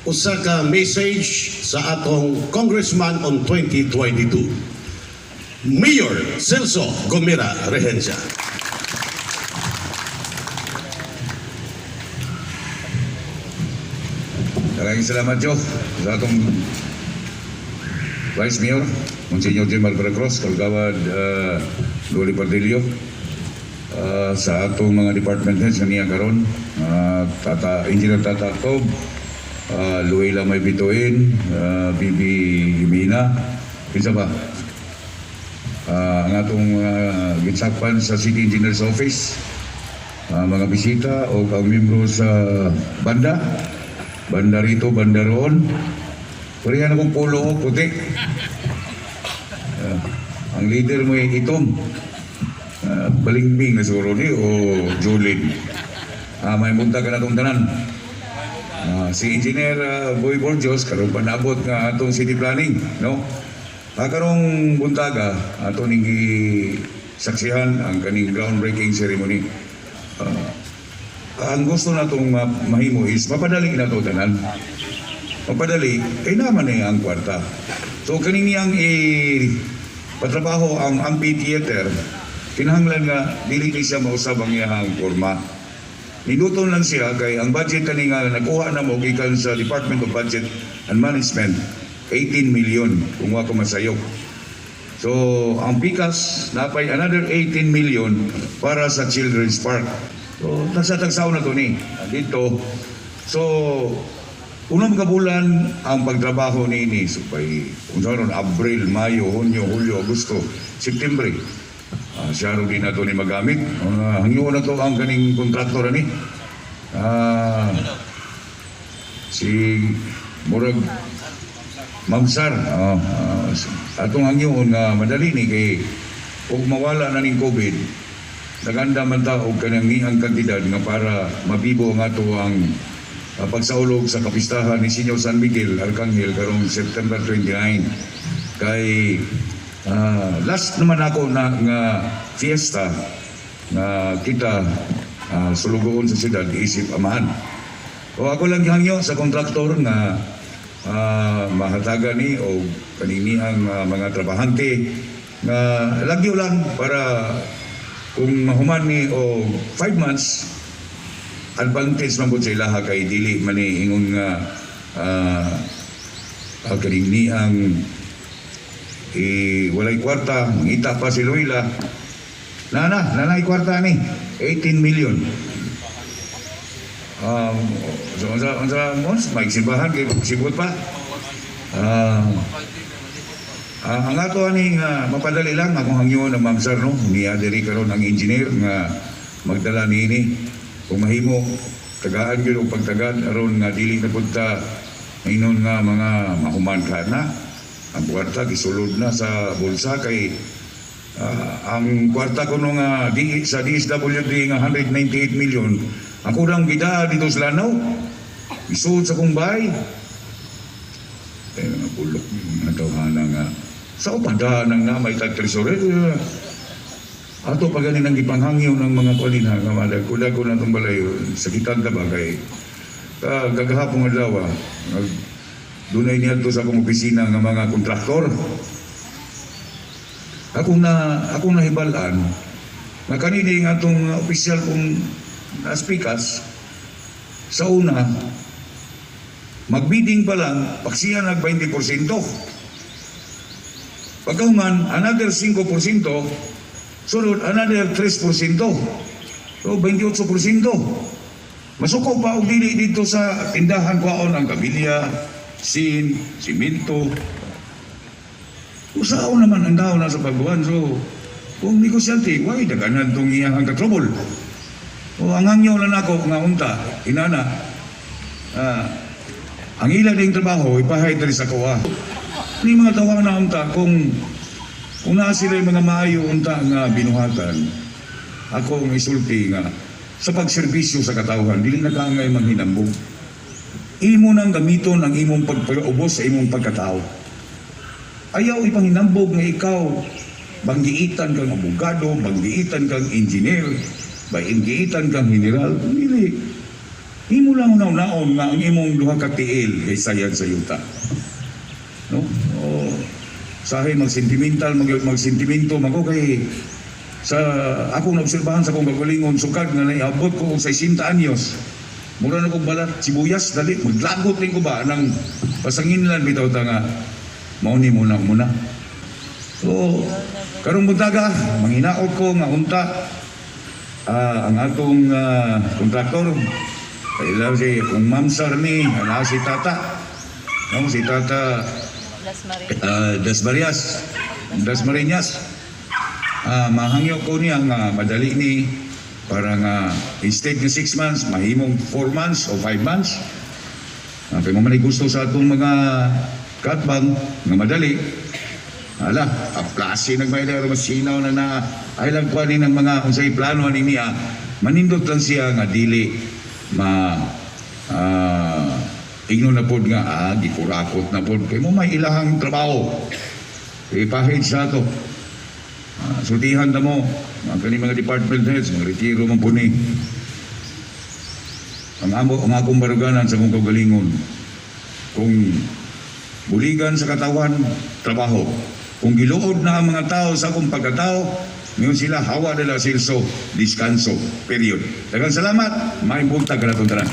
Usa ka message sa atong Congressman on 2022, Mayor Celso Gomera Regencia. Maraming salamat, Joe, sa atong Vice Mayor, Monsignor Jim Alvarez, Kagawad Loli Pardillo, sa atong mga department heads nga niya karon, Tata Engineer Tata Tob, Luela May Bituin, Bibi Jimena, kinsa ba? Ang atong gitsakpan sa City Engineer's Office, mga bisita o ang miyembro sa banda, banda rito, banda roon. Pero yan akong polo o puti. Ang leader mo ay itom. Balingbing na siguro ni o Julin. May munta ka na itong tanan. Si Engineer Boy Borjos, karon panabot nga atong city planning, no? Karong buntaga, ato ning saksihan ang kaning groundbreaking ceremony. Ang gusto natong mahimo is mapadali na to tanan. Mapadali, kay naman eh ang kwarta. So kaning niyang i patrabaho ang amphitheater, kinahanglan nga dili ni siya mausab ang iyang porma. Niluton lang siya kay ang budget kani nga nakuha na mo gikan sa Department of Budget and Management, 18 million kung wa ko masayop. So ang pikas napay another 18 million para sa Children's Park. So tagsa-tagsaw na to ni dito. So unang ka bulan ang pagtrabaho niini, so pay unsa ron, Abril, Mayo, Hunyo, Hulyo, Agosto, September. Siya ron din na to ni magamit. Hangyo na to ang kaning kontraktor ani. Si murag Mamsar, oh, atong hangyoon nga madali ni kay ug mawala na ning COVID, naganda man ta og kanang ngiang kantidad nga para mabibo ang ato ang pagsaulog sa kapistahan ni Senyor San Miguel Arcangel karong September 29 kay last naman ako na nga fiesta nga kita sulugoon sa siyudad isip amahan. O ako lang gihangyo sa kontraktor nga mahatagan ni o kanini ang mga trabahante nga lagyo lang para kung mahuman ni o 5 months, advantage man pud sa ilaha kay dili man ni ingon nga kanini ang walay kwarta, mangita pa si Luila na nanay kwarta ni 18 million. So unsa mons may simbahan kay sibot pa. Ang ato ani nga mapadali lang akong hangyo ng Ma'am Sir, no, niya diri karon ang engineer nga magdala niini. Kung mahimo tagaan gyud og pagtagad aron nga dili na pud ta ingon nga mga mahuman ka na ang kwarta gisulod na sa bulsa kay ang kwarta kuno nga di, sa DSWD nga 198 million ang kurang gida dito sa Lanao isuod sa kong bahay eh, mga bulok mga tawhana nga sa upadaan nga may tag treasurer ato pa ganin ang gipanghangyo ng mga kualina nga madagkudag ko na itong balay sakitan ta ba kay gagahapon adlaw dunay niadto sa akong opisina nga mga kontraktor. Akong nahibal-an nga kanini nga atong opisyal kong naspikas sa una magbidding pa lang paksiyan nag 20%. Pagkahuman another 5%, sunod another 3%. So 28%. Masuko pa og dili dito sa tindahan kwaon ang kabilya, sin, simento. Usaon naman ang tao na sa pagbuhan. So, kung negosyante, why daganan tong iyang katrobol? O ang hangyo lang ako nga unta, inana, ang ila ding trabaho, ipahay diri sa kuha. Ni mga tawa na unta, kung naa sila mga maayo unta nga binuhatan, ako ang isulti nga sa pagserbisyo sa katawhan, dili na kaangay manghinambog. Imo nang gamiton ang imong pagpaubos sa imong pagkatao. Ayaw ipanghinambog nga ikaw banggiitan kang abogado, banggiitan kang engineer, banggiitan kang general. Dili. Imo lang hunahunaon nga ang imong duha ka tiil kay sayad sa yuta. No? O, sahi mag-sentimental, mag-sentimento man ko kay sa akong naobserbahan sa akong kagalingon sukad nga naiabot ko og 60 anyos. Mura na kong balat, sibuyas, dali, maglagot din ko ba nang pasanginlan bitaw ta nga mao ni muna muna. So, karong buntaga, manghinaot ko nga unta ang atong kontraktor kailan si kung Ma'am Sar ni ana si Tata, no, si Tata Las Maria. Das Marias, Das Marinas. Mahangyo ko niya nga madali ni para nga instead nga 6 months mahimong 4 months o 5 months. Kay mo man ay gusto sa atong mga katbang nga madali. Ala, aplasi nagbayad mas sinaw na na ay lang kuha ni ng mga unsay plano ani niya, manindot lang siya nga dili ma ingnon na pod nga gikurakot na pod kay mo may ilahang trabaho ipahid sa ato. Sultihan ta mo mga kani mga department heads, mga retiro man po ni ang amo, ang akong baruganan sa akong kaugalingon, kung buligan sa katawan, trabaho. Kung giluod na ang mga tao sa akong pagkatao, ngayon sila, hawa nila Celso, diskanso, period. Daghang salamat, maayong buntag kanatong tanan.